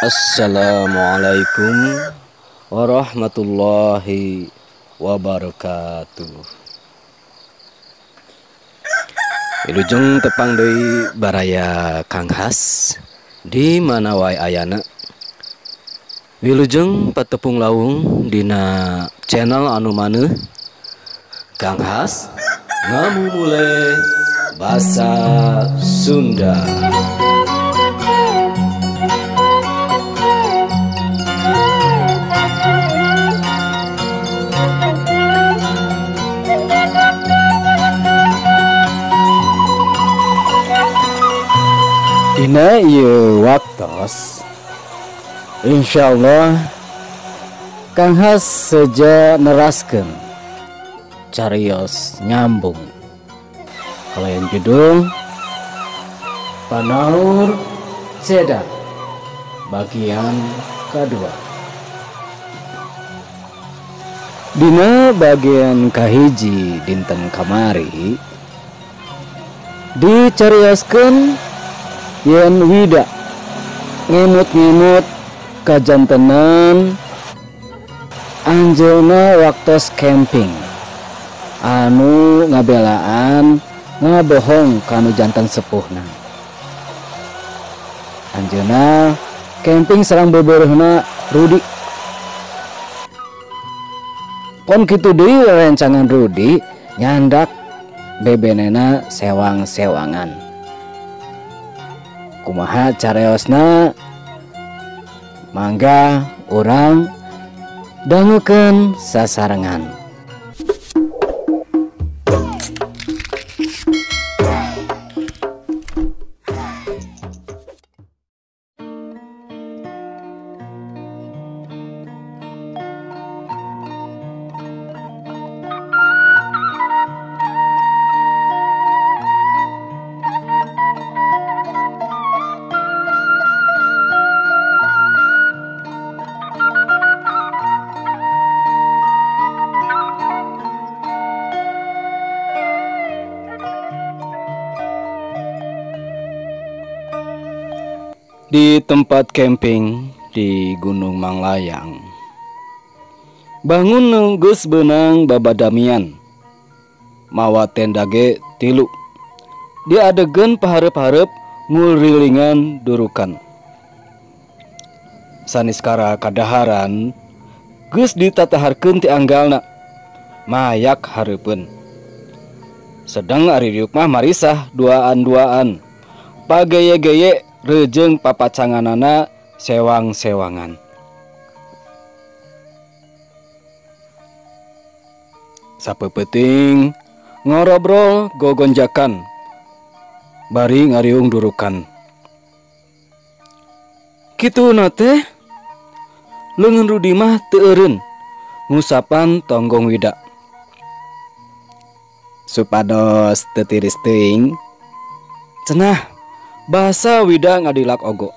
Assalamualaikum warahmatullahi wabarakatuh. Wilujeng tepang deui baraya Kang Has di mana wae ayana. Wilujeng patepung lawung dina channel anu maneuh Kang Has ngamumule basa Sunda. Dina ieu waktos insyaallah Kang Has seja neraskeun carios nyambung kalayan judul Panaur Ceda bagian kedua. Dina bagian kahiji dinten kamari dicarioskeun yen Wida ngemut-ngemut kajantenan anjeunna waktos camping anu ngabelaan ngabohong kanu jantan sepuhna. Anjeunna camping sareng beubeureuhna Rudi. Pon kitu deui rencangan Rudi nyandak bebenena sewang-sewangan. Kumaha careosna, mangga urang dangukeun sasarengan. Di tempat camping di Gunung Manglayang, bangun geus beunang babadamian, mawa tenda ge tilu, diadegeun pahareup-hareup ngurilingan durukan. Saniskara kadaharan geus ditataharkeun ti anggalna, mayak hareupeun. Sedang ari diuk mah marisah duaan-duaan, pageye-geye rejeng papacanganana sewang-sewangan. Sapeupeting ngorobrol gogonjakan bari ngariung durukan. Kituna teh leungeun Rudi mah teu eureun ngusapan tonggong Wida. Supados teu tiris teuing cenah bahasa Wida ngadilak ogo.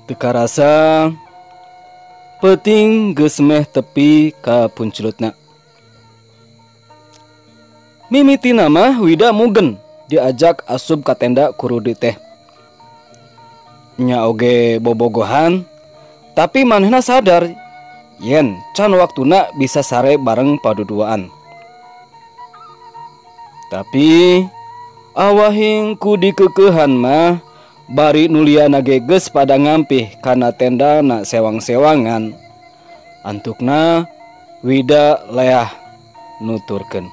Teu karasa peuting geus meh tepi ka punculutna. Mimitina mah Wida mugen diajak asup ka tenda ku Rudi teh. Nya oge bobogohan, tapi manehna sadar yen can waktuna bisa sare bareng paduduaan. Tapi awahing ku dikekeuhan mah bari nuliana ge geus pada ngampih kana tenda na sewang-sewangan. Antukna Wida leah nuturkeun.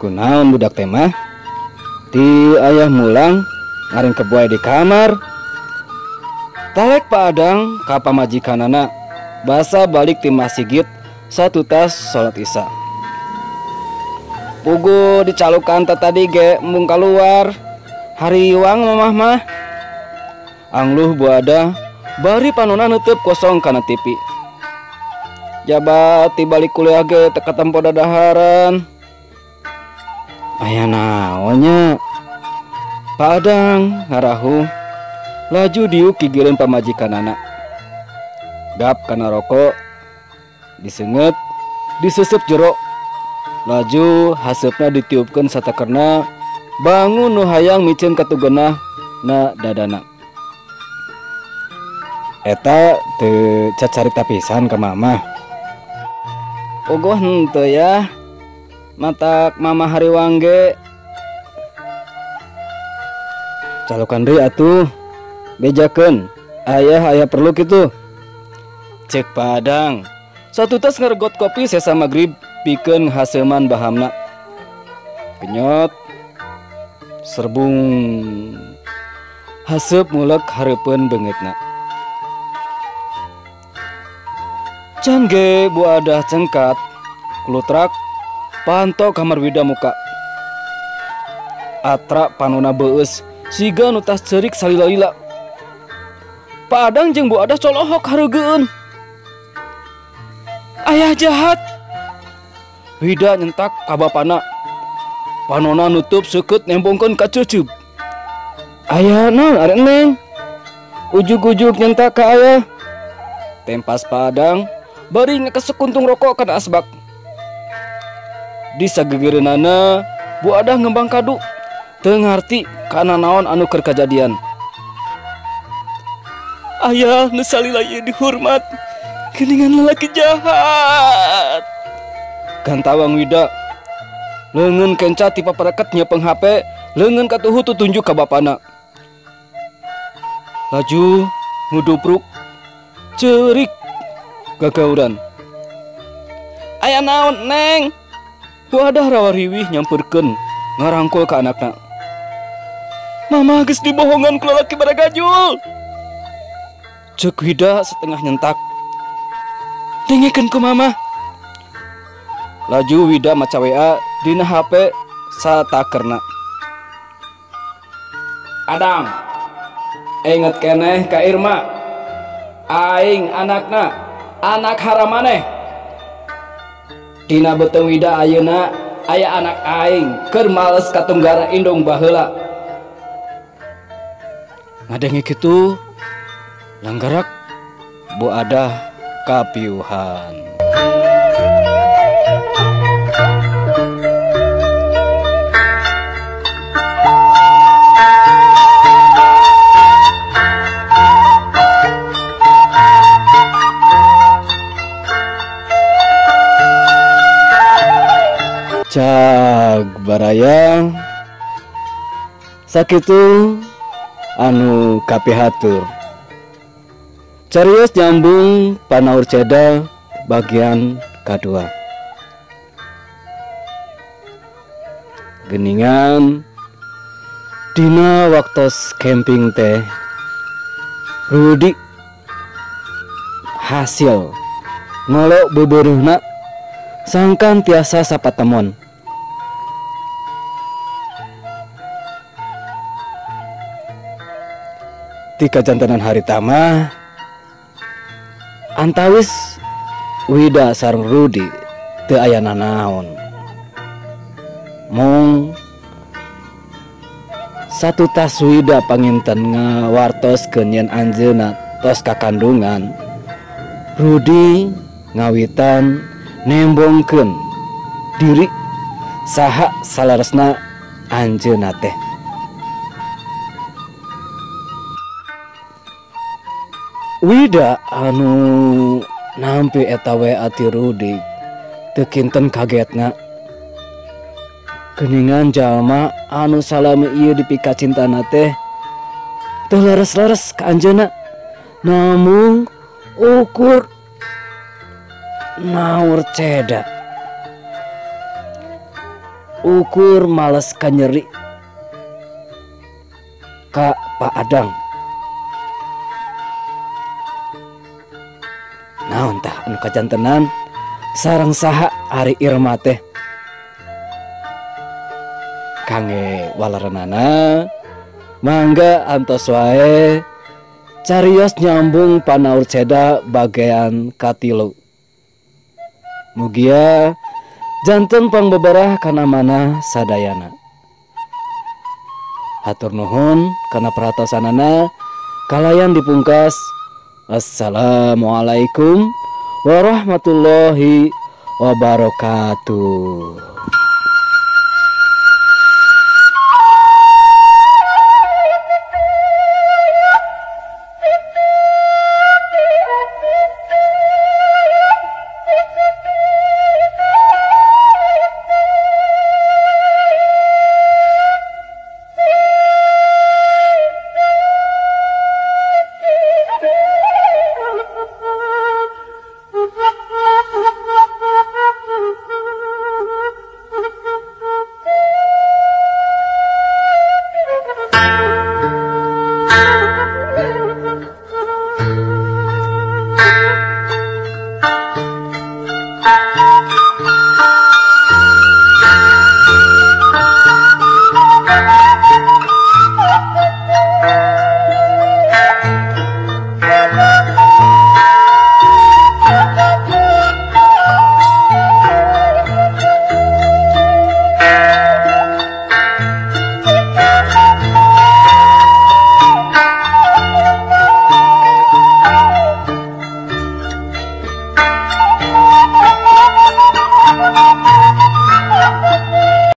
Kunaon budak teh mah ti ayah mulang ngaring kebuai di kamar. Talek Pak Adang ka pamajikanana basa balik ti masjid satu tas salat isya. Pugu dicalukan tadi ge embung kaluar hariwang mamah mah. Angluh Bu Adah bari panona neuteub kosong kana TV. Jaba ti balik kuliah ge teu katempo dadaharan. Aya naon nya? Pak Adang ngarahuh laju diuk gigireun pamajikanana. Gap kana rokok diseungeut diseuseub jero. Laju haseupna ditiupkeun satakerna bangun nu hayang miceun katugenah na dadana. Eta teu cacarita pisan ka mamah. Ogoh henteu ya. Matak mamah hariwang ge. Calokan deui atuh. Bejakeun. Ayah aya perlu kitu. Cek Padang. Satutas ngeregot kopi sesa magrib pikeun haseuman bahamna. Kenyot. Serbung. Haseup mulek hareupeun beungeutna. Can ge Bu Adah cengkat klutrak panto kamar Wida muka. Atra panona beueus siga nu tas ceurik salila-lila. Pak Adang jeung Bu Adah colohok hareugeun. Ayah jahat. Wida nyentak ka bapana. Panona nutup seukeut nembongkeun ka ceuceub. Ayah naon ari neng? Ujug-ujug nyentak ka ayah. Tempas Pak Adang bari ngakesek kuntung rokok kana asbak. Di sagegereunana Bu Adah ngembang kadu teu ngarti kana naon anu keur kajadian. Ayah nu salila ieu dihormat geuningan lalaki jahat. Gantawang Wida leungeun kenca ti papareket nyeupeng HP, leungeun katuhu tutunjuk ka bapana. Laju ngudupruk ceurik gagauran. Aya naon neng? Bu Adah rawariwih nyamperkeun ngarangkul ka anakna. Mama geus dibohongan ku lalaki baragajul. Ceuk Wida setengah nyentak. Dengekeun ku mama. Laju Wida maca WA dina HP satakerna. Adang, inget keneh ka Irma. Aing anakna, anak haram maneh. Dina beuteung Wida ayeuna aya anak aing keur males katunggara indung baheula. Ngadenge kitu langgarak Bu Adah kapiuhan. Cag baraya sakitu anu kapihatur. Carios nyambung panaur ceda bagian kadua. Geningan dina waktos camping teh Rudi hasil ngolok beubeureuhna sangkan tiasa sapatemon. Ti kajantenan harita mah antawis Wida sareng Rudi teu aya nanaon. Mung satu tas Wida panginten ngawartoskeun yen anjeunna tos kakandungan. Rudi ngawitan nembongkeun diri saha salaresna anjeunna teh. Wida anu nampi eta WA ti Rudi teu kinten kagetna. Geuningan jalma anu salami ieu dipikacintana teh teu leres-leres ka anjeunna, namung ukur naur ceda, ukur males kanyeri ka Pak Adang. Naon tah anu kajantenan sareng saha ari Irma teh? Kangge walerenana mangga antos wae Carios nyambung panaur ceda bagian katilu. Mugia janten pangbeberah kana mana sadayana. Hatur nuhun kana perhatosanana, kalayan dipungkas. Assalamualaikum warahmatullahi wabarakatuh.